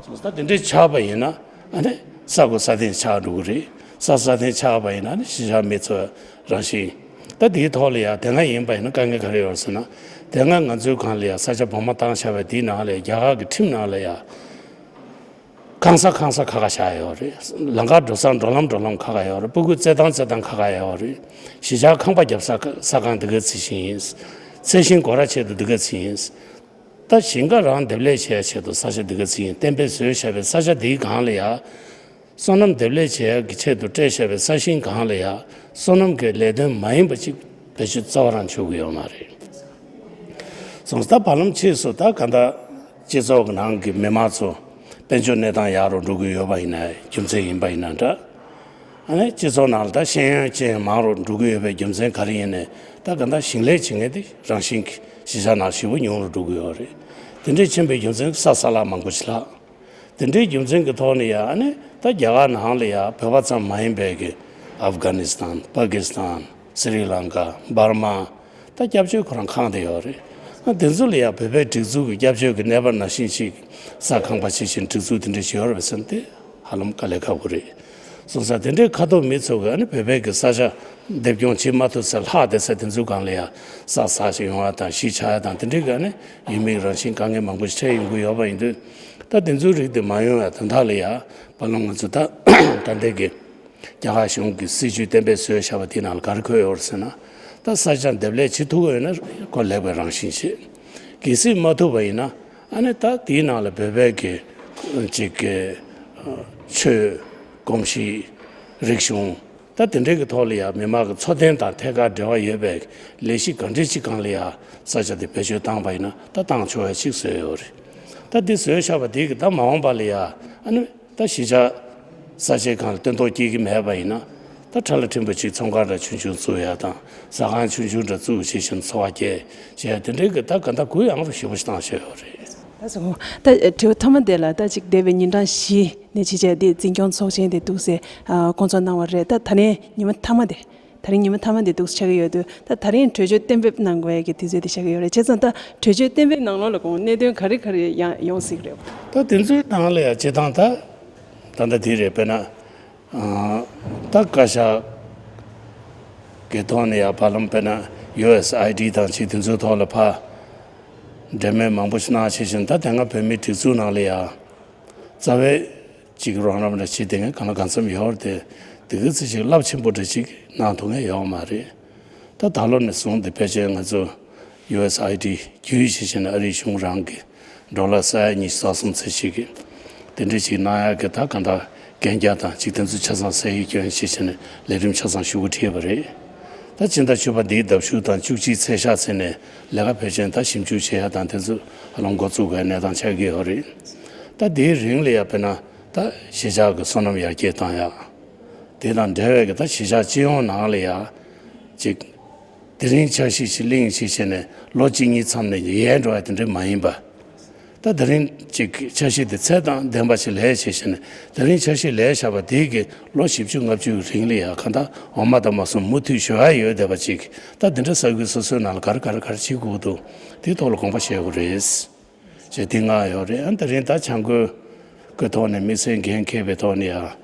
སོང་ཙང་ད་དེ་འདྲས་ཆགས་པ་ཡིན་ན་ཨ་ནི་ས་རྒོད་ས་བརྟན་ཆགས་འགྲོ་གི་རེད། ས་རྒོད་ས་བརྟན་ཆགས་པ་ཡིན་ན་ཨ་ནི་གཞིས་ཆགས་མི་ཚོ་རང་བཞིན། ད་དེའི་ཐོག་ལ་ཡ་དེ་སྔ་ཡིན་པ་ཡིན་ན་དཀའ་ངལ་ག་རེ་ཡོད་ཟེར་ན། དེ་སྔ་ང་ཚོའི་སྒང་ལ་ཡ་ས་ཆ་བོགས་མ་བཏང་བཞག་པའི་དེའི་ནང་ལ་ཡ་རྒྱ་གར་གྱི་ཁྲིམས་ནང་ལ་ཡ་ཁང་ས་ཁང་ས་ཁག་ཁག་བཞག་ཡོད་རེད། ལམ་ཁ་འགྲོ་ས་འགྲོ་ལམ་འགྲོ་ལམ་ཁག་ཁག་ཡོད་རེད། སྤུ་གུ་བཙས་སྟངས་བཙས་སྟངས་ཁག་ཁག་ཡོད་རེད། གཞིས་ཆགས་ཁང་པ་བརྒྱབ་ས་ས་ཁང་འདི་ག་ཚོད་ཅིག་ཡིན། ཚལ་ཞིང་སྒོ་ར་ཆེད་དུ་འདི་ག་ཚོད་ཡིན། ད་ཞིང་ཁ་རང་འདེབས་ལས་བྱེད་ཡ་ཆེད་དུ་ས་ཆ་འདི་ག་ཚོད་ཡིན། གཏན་འབེབས་བཟོས་བཞག་པའི་ས་ཆ་འདིའི་སྒང་ལ་ཡ། སོ་ནམ་འདེབས་ལས་བྱེད་ཡག་གི་ཆེད་དུ་སྤྲད་བཞག་པའི་ས་ཞིང་སྒང་ལ་ཡ། སོ་ནམ་གྱི་ལས་དོན་མ་ཡིན་པ་ཅིག་བེད་སྤྱོད་རྩ་བ་རང་བྱེད་ཀྱི་ཡོད་མ་རེད། སོང་ཙང་ད་བར་ལམ་ཕྱིས་སུ་ད་ག་འདྲ་སྤྱི་ཚོགས་ཀྱི་ནང་གི་མི་མང་ཚོ་དཔལ་འབྱོར་གནས་སྟངས་ཡག་རུ་འགྲོ་གི་ཡོད་པ་ཡིན་ན། རྒྱུ་མཚན་ཡིན་པ་ཡིན་ན་འདྲ། ཨ་ནི་སྤྱི་ཚོགས་ནང་ལ་ད་ཤེས་ཡོན་ཅན་མང་རུ་འགྲོ་གི་ཡོད་པའི་རྒྱུ་མཚན་ག་རེ་ཡིན་ནའི། ད་ག་འདྲ་ཞིང་ལས་བྱེད་མཁན་དེ་རང་བཞིན་གྱིས་གཞིས་ཆགས་ནང་ཞེ་པོ་ཉུང་རུ་འགྲོ་གི་ཡོད་རེད། དེ་འདྲས་ཕྱིན་པའི་རྒྱུ་མཚན་ས་ས་ལ་མང་པོ་ཞིག་ལྷག་དེ་འདྲའི་རྒྱུ་མཚན་གྱི་ཐོག་ནས་ཡ། ཨ་ནི་ད་རྒྱ་གར་ནང་ལ་ཡ་བོད་པ་ཙམ་མ་ཡིན་པའི་གི་ཨབ་གྷ་ནི་སི་ཐན། པ་ཀི་སི་ཐན། སི་རི་ལང་ཀ། འབར་མ། ད་སྐྱབས་བཅོལ་ཁོ་རང་ཁག་དེ་ཡོད་རེད། ཨ་དེ་ཚོ་ལ་ཡ་བོད་པའི་སྒྲིག་འཛུགས་ཀྱི་སྐྱབས་བཅོལ་གྱི་གནས་བབ་ནང་བཞིན་ཞིག་ས་ཁང་པ་ཇི་བཞིན་སྒྲིག་འཛུགས་དེ་འདྲ་ཞིག་ཡོད་རེད་པས་ཟེར་ན། དེ་ཧ་ལམ་དཀའ་ལས་ཁག་པོ་རེད། སོང་ཙང་དེ་འདྲའི་ཁ་ཐོར་མི་ཚོ་གིས་ཨ་ནི་བོད་པའི་གི་ས་ཆ་འདེབས་སྐྱོང་བྱེད་མ་ཐུབ་ས་ལྷག་བསྡད་ས་དེ་ཚོའི་སྒང་ལ་ཡ་ས་ཟག་ཅིག་ཡོང་ཡ་དང་གཞིས་ཆགས་ཡ་དང་དེ་འདྲའི་གི་ཨ་ནི་ཡུལ་མིའི་རང་བཞིན་དཀའ་ངལ་མང་པོ་ཞིག་འཕྲད་ཡོང་གི་ཡོད་པ་ཡིན་དུས། ད་དེ་ཚོའི་རིགས་དེ་མ་ཡོང་ཡ་དོན་དག་ལ་ཡ་བར་ལམ་ང་ཚོ་ད་ད་ལྟའི་གི་རྒྱ་གར་གཞུང་གི་སྲིད་ཇུས་གཏན་འབེབས་བཟོས་བཞག་པ་དེའི་ནང་ལ་ག་རེ་འཁོད་ཡོད་རེད་ཟེར་ན། ད་ས་ཆ་འདེབས་ལས་བྱེད་ཐུབ་ཀྱི་ཡོད་ན་ཁོ་ལེགས་པའི་རང་བཞིན་བྱེད། གལ་སྲིད་མ་ཐུབ་པ་ཡིན་ན་ཨ་ནི་ད་དེའི་ནང་ལ་བོད་པའི་གི་ཅིག་གི་ཆོས་གོམས་གཤིས་རིག་གཞུང་ད་དེ་འདྲའི་གི་ཐོག་ལ་ཡ་མི་མང་གི་འཚོ་རྟེན་དང་ཐད་ཀར་འབྲེལ་བ་ཡོད་པའི་ལས་གཞི་གང་འདྲ་ཅིག་སྒང་ལ་ཡ་ས་ཆ་དེ་བེད་སྤྱོད་བཏང་པ་ཡིན་ན་ད་བཏང་ཆོག་ཡ་ཅིག་བཟོས་ཡོད་རེད། ད་འདི་བཟོས་བཞག་པ་དེ་གི་ད་མ་འོངས་པ་ལ་ཡ་ཨ་ནི། ད་གཞིས་ཆགས་ས་ཆའི་སྒང་ལ་སྟོན་ཐོག་སྐྱེལ་གྱི་མེད་པ་ཡིན་ན། ད་ཁྲ་ལ་ཕྲན་བུ་ཅིག་ཚོང་ཁང་འདྲ་ཆུང་ཆུང་བཙུགས་ཡ་དང་ཟ་ཁང་ཆུང་ཆུང་འདྲ་བཙུགས་བྱས་ཤིང་འཚོ་བ་སྐྱེལ་བྱས་དེ་འདྲའི་གི་ད་ག་ད་གུ་ཡངས་པོ་ཞེ་པོ་ཞིག་བཏང་བཞག་ཡོད་རེད། ད་སོ། ད་དྲི་བ་མཐའ་མ་དེ་ལ་ད་ཅིག་འདས་པའི་ཉིན་གྲངས་བཞི་ནས་ཕྱིན་ཆད་དེ་འཛིན་སྐྱོང་ཚོགས་ཆེན་དེ་འདུག་སེ་བསྐོང་ཚོགས་གནང་བ་རེད། ད་ད་ནས་ཉི་མ་མཐའ་མ་དེ། ད་རིང་ཉི་མ་མཐའ་མ་འདི་འདུག་ཆགས་ཀྱི་ཡོད་དུས་ད་ད་རིང་གྲོས་ཆོད་གཏན་འབེབས་གནང་དགོས་ཀྱི་དུས་ཚོད་འདི་ཆགས་ཀྱི་ཡོད་རེད། བྱས་ཙང་ད་གྲོས་ཆོད་གཏན་འབེབས་ནང་ལོགས་ལ་དགོངས་གནད་དོན་ག་རེ་ག་རེ་ཡང་ཡོང་སྲིད་རེད། ད་དེ་ཚོའི་ནང་ལ་ཡང་སྤྱི་བཏང་ད་ད་ལྟ་འདི་རེད། དཔེར་ན་ད་བཀའ་ཤག་གི་ཐོག་ནས་ཡང་བར་ལམ་དཔེར་ན་ཡུ་ཨེས་ཨའི་ཌི་དང་ཅིག་དེ་ཚོའི་ཐོག་ལ་ཕར་འབྲེལ་མོལ་མང་པོ་ཞིག་གནང་བྱས་ཤིང་ད་དེ་སྔ་བོད་མིའི་སྒྲིག་འཛུགས་ནང་ལ་ཡང་། རྩ་བའི་གཅིག་རོགས་རམ་ར་བྱེད་དེ་ངས་གང་ལ་གང་འཚམ་ཡོད་རེད་དེ། དེ་གི་ཚེ་ཅིག་རླབས་ཆེན་པོ་འདྲ་ཅིག་གནང་ཐུབ་མཁན་ཡོད་མ་རེད། ད་ད་ལོ་ནས་བཟུང་སྟེ་ཕལ་ཆེར་ང་ཚོ་ཡུ་ཨེས་ཨའི་ཌི་བརྒྱུད་བྱས་བྱས་ནས་ཨ་རིའི་གཞུང་རང་གི་ཌོ་ལར་ས་ཡ་ཉི་ཤུ་རྩ་གསུམ་ཙམ་ཞིག་གི་དེ་འདྲ་ཅིག་གནང་ཡག་གི་ད་གང་ལྟར་གན་རྒྱ་དང་ཅིག་དེ་ཚོ་ཆ་ཚང་གསན་ཡིག་སྐྱོན་བྱས་བྱས་ནས་ལས་རིམ་ཆ་ཚང་ཞུ་གི་ཁྲིད་པ་རེད། ད་ཕྱི་ཟླ་བཅུ་པ་འདིའི་ཟླ་བཞུགས་དང་བཅུ་གཅིག་ཚེས་ཤར་ཚེས་ནས་ལས་ཀ་ཕལ་ཆེར་ད་ཞིབ་འཇུག་བྱེད་ཡ་དང་དེ་ཚོ་ཧ་ལམ་འགོ་བཙུགས་པའི་གནས་སྟངས་ཆགས་ཀྱི་ཡོད་རེད། ད་དེའི་རིང་ལ་ཡ་དཔེར་ན་ད་གཞིས་ཆགས་ཀྱི་སོ་ནམ་ཡར་རྒྱས་བཏང་ཡ། དེ་དང་འབྲེལ་བའི་གི་ད་གཞིས་ཆགས་སྤྱི་ཡོངས་ནང་ལ་ཡ་ཅིག་དེ་རིང་འཆར་གཞི་ཞིག་གླེང་ཞིག་བྱས་ནས་ལོ་གཅིག་གཉིས་མཚམས་ནས་ཡལ་འགྲོ་ཡ་དེ་འདྲ་མ་ཡིན་པ། ད་དེ་རིང་ཅིག་འཆར་གཞི་དེ་ཚད་དང་ལྡན་པ་ཞིག་ལས་བྱས་བྱས་ནས་དེ་རིང་འཆར་གཞི་ལས་བཞག་པ་དེ་གི་ལོ་བཞི་བཅུ་ལྔ་བཅུའི་རིང་ལ་ཡ་གང་ལྟར་འོ་མ་དང་མ་སོང་མུ་མཐུད་ཞུ་ཡ་ཡོད་བསྡད་པ་ཅིག་ད་དེ་འདྲ་ས་ཁུལ་སོ་སོའི་ནང་ལ་ག་རེ་ག་རེ་ག་རེ་བྱེད་དགོས་འདུག་དེའི་ཐོག་ལ་དགོངས་པ་བཞེས་དགོས་རེད། ཅེས་དེ་ལྔ་ཡོད་རེད། ཨ་དེ་རིང་ད་བྱ་འགུལ་གི་ཐོག་ནས་དམིགས་བསལ་འགན་འཁྱེར་བའི་ཐོག་ནས་ཡ་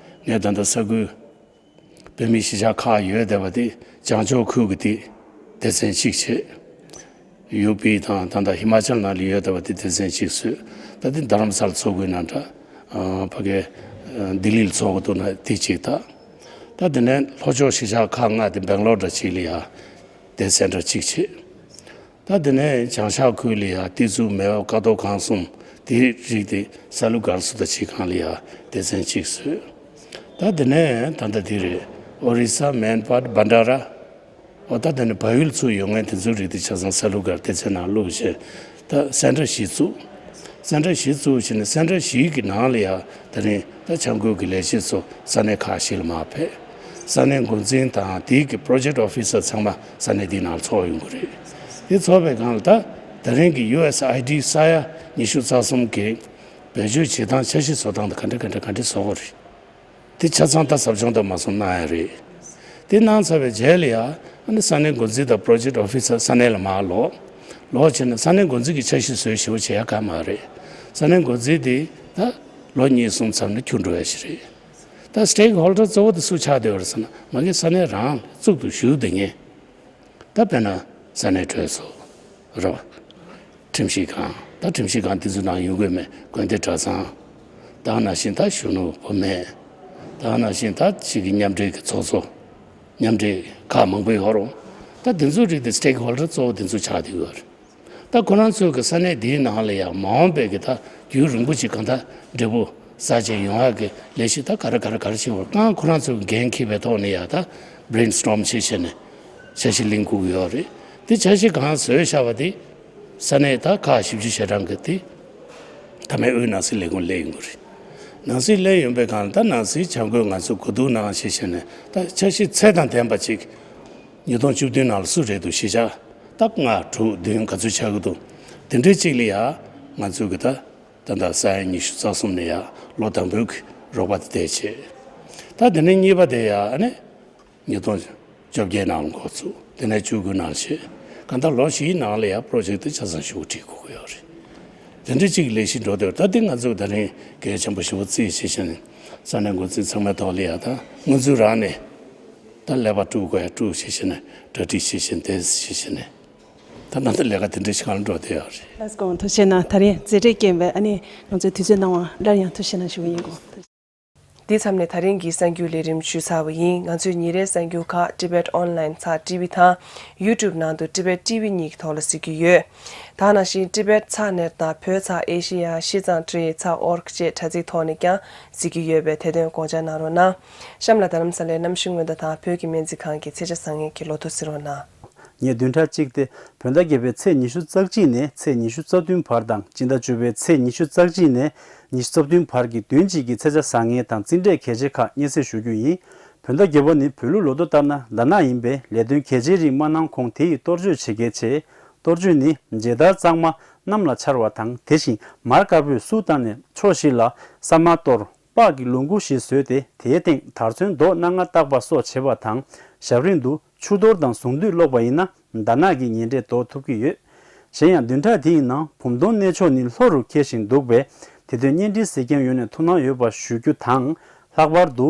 ངས་ད་ལྟ་ས་ཁུལ་བོད་མིའི་གཞིས་ཆགས་ཁག་ཡོད་བསྡད་པ་དེ་བྱང་ཕྱོགས་ཁུལ་གྱི་དེ་སྡེ་ཚན་གཅིག་བྱས། ཡུ་པི་དང་ད་ལྟ་ཧི་མ་ཅལ་ནང་ལ་ཡོད་བསྡད་པ་དེ་སྡེ་ཚན་གཅིག་བཟོས། ད་དེ་རྡ་རམ་ས་ལ་ཚོགས་དགོས་ན་འདྲ། ཨ་ཕ་གི་ཨ་ལྡི་ལི་ལ་ཚོགས་དགོས་འདུག་ན་དེ་གཅིག་ད། ད་དེ་ནས་ལྷོ་ཕྱོགས་གཞིས་ཆགས་ཁག་ལྔ་དེ་སྦེང་ལོར་འདྲ་གཅིག་ལ་ཡ་སྡེ་ཚན་འདྲ་གཅིག་བྱས། ད་དེ་ནས་བྱང་ཤར་ཁུལ་ལ་ཡ་ཏི་ཛུ་མེའོ་ཀ་ཏོ་ཁང་གསུམ་དེའི་རིགས་དེ་ས་ལུ་སྒར་སུ་དང་ཕྱི་ཁང་ལ་ཡ་སྡེ་ཚན་གཅིག་བཟོས། ད་དེ་ནས་ད་ལྟ་དེ་རེད། ཨོ་རི་ས་མན་པཱད་བྷན་ཌ་ར། ཨོ་ད་དེ་ནས་བལ་ཡུལ་ཚུར་ཡོང་མཁན་དེ་ཚོའི་རིགས་དེ་ཆ་ཚང་ས་ལུ་སྒར་སྡེ་ཚན་ནང་བླུགས་བྱས། ད་སེན་ཊར་བཞི་བཙུགས། སེན་ཊར་བཞི་བཙུགས་བྱས་ནས་སེན་ཊར་བཞི་གི་ནང་ལ་ཡ་དེ་རིང་ད་བྱ་འགུལ་གྱི་ལས་བྱེད་ཚོ་ས་གནས་ཁག་བཞི་ལ་མར་ཕེབས། ས་གནས་འགོ་འཛིན་དང་དེའི་གི་པྲོ་ཇེཀ་ཨོ་ཕི་སར་ཚང་མ་ས་གནས་འདིའི་ནང་ལ་ཚོགས་ཡོང་གི་རེད། དེ་ཚོགས་པའི་སྒང་ལ་ད་དེ་རིང་གི་ཡུ་ཨེས་ཨའི་ཌི་ས་ཡ་ཉི་ཤུ་རྩ་གསུམ་གི་བེད་སྤྱོད་བྱེད་སྟངས་འཆར་གཞི་བཟོ་སྟངས་དང་ག་འདྲ་ག་འདྲ་ག་འདྲ་བཟོ་དགོས་རེད། དེ་ཆ་ཚང་ད་ཟབ་སྦྱོང་དང་མ་སོང་གནང་ཡ་རེད། དེ་གནང་ཚར་བའི་རྗེས་ལ་ཡ་ཨ་ནི་ས་གནས་འགོ་འཛིན་དང་པྲོ་ཇེཀ་ཨོ་ཕི་སར་ས་གནས་ལ་མར་ལོག་ལོག་བྱས་ནས་ས་གནས་འགོ་འཛིན་གྱི་འཆར་གཞི་བཟོས་ཞེ་པོ་བྱེད་ཡ་ག་མ་རེད། ས་གནས་འགོ་འཛིན་དེ་ད་ལོ་གཉིས་གསུམ་ཚར་ནས་འཁྱུར་འགྲོ་ཡ་ཞིག་རེད། ད་སི་ཊེག་ཧོལ་ཌར་གཙོ་བོ་དེ་སུ་ཆགས་བསྡད་ཡོད་རེད་ཟེར་ན་མ་གི་ས་གནས་རང་གཙུག་ཏུ་བཞུགས་བསྡད་མཁན། ད་དཔེར་ན་ས་གནས་གྲོས་ཚོགས་རེད་བ། ཁྲིམས་ཞིབ་ཁང་། ད་ཁྲིམས་ཞིབ་ཁང་དེ་ཚོའི་ནང་ཡོང་གི་མེད་དགོན་སྡེ་གྲྭ་ཚང་། ད་ནང་བཞིན་ད་གཞོན་ནུ་བུད་མེད། ད་ནང་བཞིན་ད་ཅིག་གི་མཉམ་འབྲེལ་གྱི་ཚོགས་གཙོ། མཉམ་འབྲེལ་ཁག་མང་པོ་ཡོད་རུང་། ད་དེ་ཚོའི་རིགས་དེ་སི་ཊེག་ཧོལ་ཌར་གཙོ་བོ་དེ་ཚོ་ཆགས་བསྡད་ཡོད་རེད། ད་ཁོ་རང་ཚོའི་གི་ས་གནས་འདིའི་ནང་ལ་ཡང་མ་འོངས་པའི་གི་ད་རྒྱུན་རིང་པོ་ཅིག་གང་ལྟར་འབྲས་བུ་ཟ་བྱས་ཡོང་ཡག་གི་ལས་གཞི་ད་ག་རེ་ག་རེ་ག་རེ་བྱེད་དགོས་རེད། ཁོ་རང་ཚོའི་འགན་འཁྱེར་བའི་ཐོག་ནས་ཡང་ད་བྷི་རེན་སི་ཊོམ་བྱེད་བྱས་ནས་འཆར་གཞི་གླེང་དགོས་ཀྱི་ཡོད་རེད། དེ་འཆར་གཞི་གང་བཟོས་བཞག་པ་དེ་ས་གནས་ད་ཁག་བཞི་བཅུ་ཞེ་གྲངས་ཀྱི་དེ་མཐའ་མའི་དབུས་ནང་སྲིད་ལས་ཁུངས་སླེབས་ཡོང་གི་རེད། ནང་སྲིད་སླེབས་ཡོང་པའི་སྒང་ལ་ད་ནང་སྲིད་བྱ་འགུལ་ང་ཚོ་གོ་བསྡུར་གནང་བྱས་བྱས་ནས་ད་འཆར་གཞི་ཚད་དང་ལྡན་པ་ཅིག་ཉིས་སྟོང་བཅུ་བདུན་ནང་ལ་སུ་རེད་འདུག་གཞིས་ཆགས་ད་ལྔ་དྲུག་བདུན་ག་ཚོད་ཆགས་ཀྱི་འདུག་དེ་འདྲའི་གཅིག་ལ་ཡ་ང་ཚོས་གི་ད་ད་ལྟ་ས་ཡ་ཉི་ཤུ་རྩ་གསུམ་ནས་ཡ་ལོ་དང་པོའི་གི་རོགས་པ་དེ་བསྡད་བྱས། ད་དེ་ནས་གཉིས་པ་དེ་ཡ་ཨ་ནི་ཉིས་སྟོང་བཅོ་བརྒྱད་ནང་ལ་འགོ་བཙུགས། དེ་ནས་བཅུ་དགུ་ནང་བྱས། གང་ལྟར་ལོ་བཞིའི་ནང་ལ་ཡ་པྲོ་ཇེཀ་དེ་ཆ་ཚང་ཞེ་པོ་ཁྲིད་དགོས་ཀྱི་ཡོད་རེད། དེ་འདྲ་གཅིག་ལས་གཞི་འགྲོ་འདོད། ད་དེ་ང་ཚོས་ད་རིང་གལ་ཆེན་པོ་ཞེ་པོ་བརྩིས་བྱས་བྱས་ནས་ ས་གནས་འགོ་འཛིན་ཚང་མའི་ཐོག་ལ་ཡ་ད་ང་ཚོའི་རང་ནས་ད་ཀླད་པ་དཀྲུག་དགོས་ཡ་དཀྲུག་བྱེད་བཞིན་ནས་གྲ་སྒྲིག་བྱེད་བཞིན་དེ་བྱེད་བཞིན་ནས་ད་ད་ལྟ་ལས་ཀ་དེ་འདྲ་ཞིག་གང་ལ་འགྲོ་བསྡད་ཡོད་རེད། ལགས་སོ། ཐུགས་རྗེ་གནང་། ད་རིང་མཛད་རྗེས་རྐྱེན་པས་ཨ་ནི་ང་ཚོའི་དུས་ཚོད་གནང་བ་སླར་ཡང་ཐུགས་རྗེ་གནང་ཞུ་གི་ཡིན་གོ། འདི་མཚམས་ནས་ད་རིང་གི་གསར་འགྱུར་ལས་རིམ་ཞུས་ཚར་བ་ཡིན། ང་ཚོའི་ཉིན་རེའི་གསར་འགྱུར་ཁག་Tibet Online ཚགས་ཊི་ཝི་དང་YouTube ནང་དུ་Tibet ཊི་ཝི་གཉིས་ཀྱི་ཐོག་ལ་གཟིགས་ཀྱི་ཡོད། ད་ནང་བཞིན་Tibet ཚགས་net དང་བོད་ཚགས་Asia Shichang Tree ཚགས་org བཅས་དྲ་ཚིགས་ཐོག་ནས་ཀྱང་གཟིགས་ཀྱི་ཡོད་པས་དེ་དོན་དགོངས་འཇགས་གནང་རོགས་གནང་། གཤམ་ལ་རྡ་རམ་ས་ལའི་གནམ་གཤིས་སྔོན་བརྡ་དང་བོད་ཀྱི་སྨན་རྩིས་ཁང་གི་ཚེས་ཆ་བཟང་ངན་གྱི་ལོ་ཐོ་གཟིགས་རོགས་གནང་། ཉེར་བདུན་ཕྲག་གཅིག་སྟེ་བོད་ཟླ་བརྒྱད་པའི་ཚེས་ཉི་ཤུ་རྩ་གཅིག་ནས་ཚེས་ཉི་ཤུ་རྩ་བདུན་བར་དང་སྤྱི་ཟླ་བཅུ་པའི་ཚེས་ཉི་ཤུ་རྩ་གཅིག་ནས་ཉི་ཤུ་རྩ་བདུན་བར་གྱི་བདུན་གཅིག་གི་ཚེས་ཆ་བཟང་ངན་དང་རྩིས་འབྲས་གལ་ཆེ་ཁག་སྙན་སེང་ཞུ་རྒྱུ་ཡིན། བོད་ཟླ་བརྒྱད་པ་ནི་བོད་ལུགས་ལོ་ཐོ་ལྟར་ན་ཟླ་ནག་ཡིན་པས་ལས་དོན་གལ་ཆེའི་རིགས་མ་གནང་གོང་དེ་ཡི་གཏོར་བཅོས་བྱེད་གལ་ཆེ། གཏོར་བཅོས་ནི་མཇལ་དར་གཙང་མ་གནམ་ལ་འཕྱར་བ་དང་དེ་བཞིན་མར་དཀར་པོས་བསུ་བཏང་ནས་ཕྱོགས་བཞི་ལ་ས་མར་གཏོར། པགས་ཀྱི་ལོངས་སྐུ་ཞིག་བཟོས་ཏེ་དེའི་སྟེང་དར་ཚོན་མདོག་སྣ་ལྔ་བཏགས་པ་སོགས་བྱེད་པ་དང་ཞབས་རིམ་དུ་ཆུ་གཏོར་དང་གཟུངས་འདུས་ཀློག་པ་ཡིན་ན་ཟླ་ནག་གི་ཉེས་འབྲས་ཟློག་ཐུབ་ཀྱི་ཡོད། གཞན་ཡང་བདུན་ཕྲག་འདིའི་ནང་བུམ་སྟོང་གནས་མཆོག་ནི་ལྷོ་རུ་འཁེལ་བཞིན་འདུག་པས་དེ་དོན་གཉེན་སྒྲིག་གཟིགས་མཁན་ཡོངས་ནས་ཐུགས་སྣང་ཡོད་པ་ཞུ་རྒྱུ་དང་། ལྷག་པར་དུ་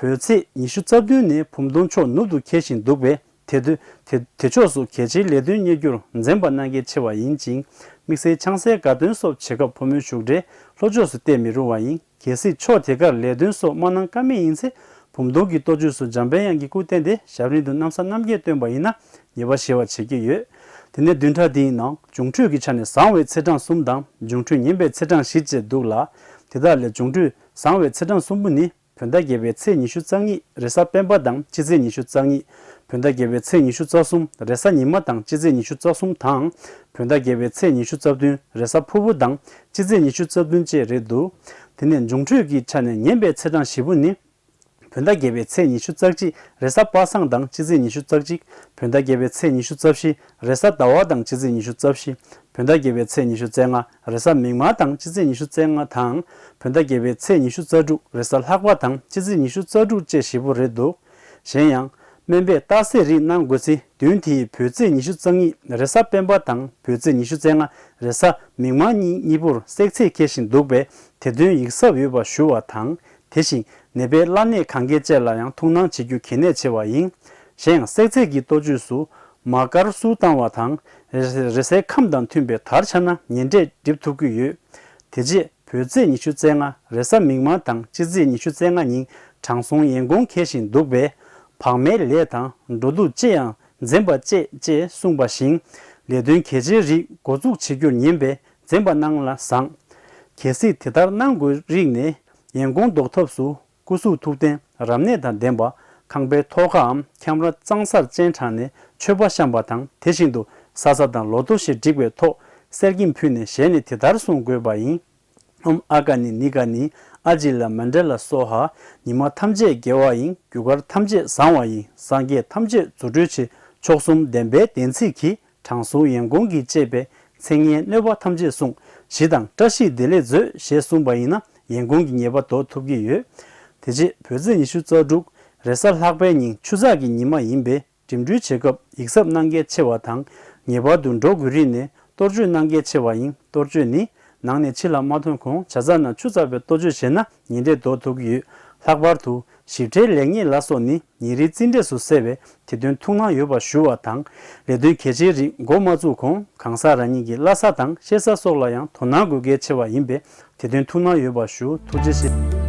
བོད་ཚེས་ཉི་ཤུ་རྩ་བདུན་ནས་བུམ་སྟོང་མཆོག་ནུབ་ཏུ་འཁེལ་བཞིན་འདུག་པས་དེ་དུས་དེ་དེ་ཕྱོགས་སུ་གལ་ཆེའི་ལས་དོན་གཉེར་རྒྱུར་འཛེམ་པ་གནང་གལ་ཆེ་བ་ཡིན་ཅིང་། དམིགས་བསལ་ཆང་སའི་དགའ་སྟོན་སོགས་བྱེད་སྐབས་ཕོ་མོའི་བཞུགས་གྲལ་ལྷོ་ཕྱོགས་སུ་གཏད་མི་རུང་བ་ཡིན། གལ་སྲིད་ཕྱོགས་དེ་གར་ལས་དོན་སོགས་མ་གནང་ཀ་མེད་ཡིན་ཚེ་བུམ་སྟོང་གི་གཏོར་བཅོས་སུ་འཇམ་དཔལ་དབྱངས་ཀྱི་སྐུ་བསྟན་ཏེ་ཞབས་རིམ་དུ་གནམ་ས་གནམ་རྒྱས་བཏོན་པ་ཡིན་ན་ཉེས་པ་ཞི་བར་བྱེད་ཀྱི་ཡོད། དེ་ནས་བདུན་ཕྲག་འདིའི་ནང་འབྱུང་འཕྲོད་ཀྱི་ཆ་ནས་བཟང་བའི་ཚེས་གྲངས་གསུམ་དང་འབྱུང་འཕྲོད་ངན་པའི་ཚེས་གྲངས་བཞི་བཅས་འདུག་ལ། དེ་དག་ལས་འབྱུང་འཕྲོད་བཟང་བའི་ཚེས་གྲངས་གསུམ་པོ་ནི། བོད་ཟླ་བརྒྱད་པའི་ཚེས་ཉི་ཤུ་རྩ་གཉིས་རེས་གཟའ་སྤེན་པ་དང་སྤྱི་ཚེས་ཉི་ཤུ་རྩ་གཉིས། བོད་ཟླ་བརྒྱད་པའི་ཚེས་ཉི་ཤུ་རྩ་གསུམ་རེས་གཟའ་ཉི་མ་དང་སྤྱི་ཚེས་ཉི་ཤུ་རྩ་གསུམ་དང་། བོད་ཟླ་བརྒྱད་པའི་ཚེས་ཉི་ཤུ་རྩ་བདུན་རེས་གཟའ་ཕུར་བུ་དང་སྤྱི་ཚེས་ཉི་ཤུ་རྩ་བདུན་བཅས་རེད་འདུག་དེ་ནས་འབྱུང་འཕྲོད་ཀྱི་ཆ་ནས་ངན་པའི་ཚེས་གྲངས་བཞི་པོ་ནི། བོད་ཟླ་བརྒྱད་པའི་ཚེས་ཉི་ཤུ་རྩ་གཅིག་རེས་གཟའ་པ་སངས་དང་སྤྱི་ཚེས་ཉི་ཤུ་རྩ་གཅིག་བོད་ཟླ་བརྒྱད་པའི་ཚེས་ཉི་ཤུ་རྩ་བཞི་རེས་གཟའ་ཟླ་བ་དང་སྤྱི་ཚེས་ཉི་ཤུ་རྩ་བཞི། བོད་ཟླ་བརྒྱད་པའི་ཚེས་ཉི་ཤུ་རྩ་ལྔ་རེས་གཟའ་མིག་དམར་དང་སྤྱི་ཚེས་ཉི་ཤུ་རྩ་ལྔ་དང་། བོད་ཟླ་བརྒྱད་པའི་ཚེས་ཉི་ཤུ་རྩ་དྲུག་རེས་གཟའ་ལྷག་པ་དང་སྤྱི་ཚེས་ཉི་ཤུ་རྩ་དྲུག་བཅས་བཞི་པོ་རེད་འདུག་གཞན་ཡང་། སྨན་པས་རྟགས་གསལ་རིགས་གནང་དགོས་ཚེ་བདུན་དེ་ཡི་བོད་ཚེས་ཉི་ཤུ་རྩ་གཉིས་རེས་གཟའ་སྤེན་པ་དང་བོད་ཚེས་ཉི་ཤུ་རྩ་ལྔ་རེས་གཟའ་མིག་དམར་གཉིས་གཉིས་པོར་བསྲེག་ཚེས་འཁེལ་བཞིན་འདུག་པས་དེ་དོན་ཡིད་གཟབ་ཡོད་པ་ཞུ་བ་དང་། དེ་བཞིན་ནད་པའི་བླ་གནས་གང་གའི་བཅས་ལ་ཡང་ཐུགས་སྣང་བྱེད་རྒྱུ་གལ་གནད་ཆེ་བ་ཡིན། གཞན་ཡང་བསྲེག་ཚེས་ཀྱི་གཏོ་བཅོས་སུ་མར་དཀར་བསུ་བཏང་བ་དང་། རེས་གཟའི་ཁམས་དང་མཐུན་པའི་དར་འཕྱར་ན་ཉེ་འབྲས་འགྲིབ་ཐུབ་ཀྱི་ཡོད། དེ་རྗེས་བོད་ཚེས་ཉི་ཤུ་རྩ་ལྔ་རེས་གཟའ་མིག་དམར་དང་སྤྱི་ཚེས་ཉི་ཤུ་རྩ་ལྔ་ཉིན་དྲང་སྲོང་ཡན་གོང་འཁེལ་བཞིན་འདུག་པས། བག་མའི་ལས་དང་འགྲོ་འདུག་ཅི་ཡང་འཛེམ་པ་བཅས་ཅེས་གསུངས་པ་བཞིན། ལས་དོན་གལ་ཆེའི་རིགས་འགོ་འཛུགས་བྱེད་རྒྱུར་ཉན་པས་འཛེམ་པ་གནང་ལ་བཟང་། གལ་སྲིད་དེ་ལྟར་གནང་དགོས་རིགས་ནས། ཡན་གོང་ཟློག་ཐབས་སུ་སྐུ་གཟུགས་ཐུགས་རྟེན་རབ་གནས་དང་ལྡན་པ། ཁང་པའི་ཐོག་ཁའམ་ཁྱམས་ར་གཙང་སར་སྤྱན་དྲངས་ནས་མཆོད་པ་བཤམས་པ་དང་དེ་བཞིན་དུ་ས་ས་དང་ལོ་ཐོ་ཞེས་བསྒྲིགས་པའི་ཐོག་གསེར་སྐྱེམས་ཕུལ་ནས་ཞལ་ནས་དེ་ལྟར་གསུང་དགོས་པ་ཡིན། ཨོཾ་ཨ་ཀ་ནི་ནི་ཀ་ནི་ཨ་ཇི་ལ་མཎྜལ་སྭཱ་ཧཱ། ཉི་མ་ཐམས་ཅད་དགེ་བ་ཡིན། རྒྱུ་སྐར་ཐམས་ཅད་བཟང་བ་ཡིན། སངས་རྒྱས་ཐམས་ཅད་རྫུ་འཕྲུལ་ཆེ། མཆོག་གསུམ་བདེན་པའི་བདེན་ཚིག་གིས། དྲང་སྲོང་ཡན་གོང་གིས་བཅས་པའི་མཚན་སྙན་གནོད་པ་ཐམས་ཅད་བསྲུང་། ཞི་དང་བཀྲ་ཤིས་བདེ་ལེགས་མཛོད་ཞེས་གསུངས་པ་ཡིན་ན་ཡན་གོང་གི་ཉེས་པ་ཟློག་ཐུབ་ཀྱི་ཡོད། དེ་རྗེས་བོད་ཚེས་ཉི་ཤུ་རྩ་དྲུག་རེས་གཟའ་ལྷག་པའི་ཉིན་ཆུ་ཚགས་ཀྱི་ཉི་མ་ཡིན་པས་འགྲིམ་འགྲུལ་བྱེད་སྐབས་ཡིད་གཟབ་གནང་གལ་ཆེ་བ་དང་། ངེས་པར་དུ་འགྲོ་དགོས་རིགས་ནས་གཏོར་བཅོས་གནང་གལ་ཆེ་བ་ཡིན། གཏོར་བཅོས་ནི། ནང་ནས་ཕྱི་ལ་མ་ཐོན་གོང་བྱ་ཚང་ནང་ཆུ་ཚགས་པའི་གཏོ་བཅོས་བྱས་ན་ཉེ་འབྲས་ཟློག་ཐུབ་ཀྱི་ཡོད། ལྷག་པར་དུ་ཞིབ་ཕྲའི་ལེགས་ཉེས་ལ་སོགས་ནི་ཉིན་རེའི་རྩིས་འབྲས་སུ་གསལ་བས་དེ་དོན་ཐུགས་སྣང་ཡོད་པ་ཞུ་བ་དང་། ལས་དོན་གལ་ཆེའི་རིགས་འགོ་མ་བཙུགས་གོང་གང་ཟག་རང་ཉིད་ཀྱི་བླ་གཟའ་དང་གཤེད་གཟའ་སོགས་ལ་ཡང་དོ་སྣང་དགོས་གལ་ཆེ་བ་ཡིན་པས་དེ་དོན་ཐུགས་སྣང་ཡོད་པ་ཞུ། ཐུགས་རྗེ་ཆེ།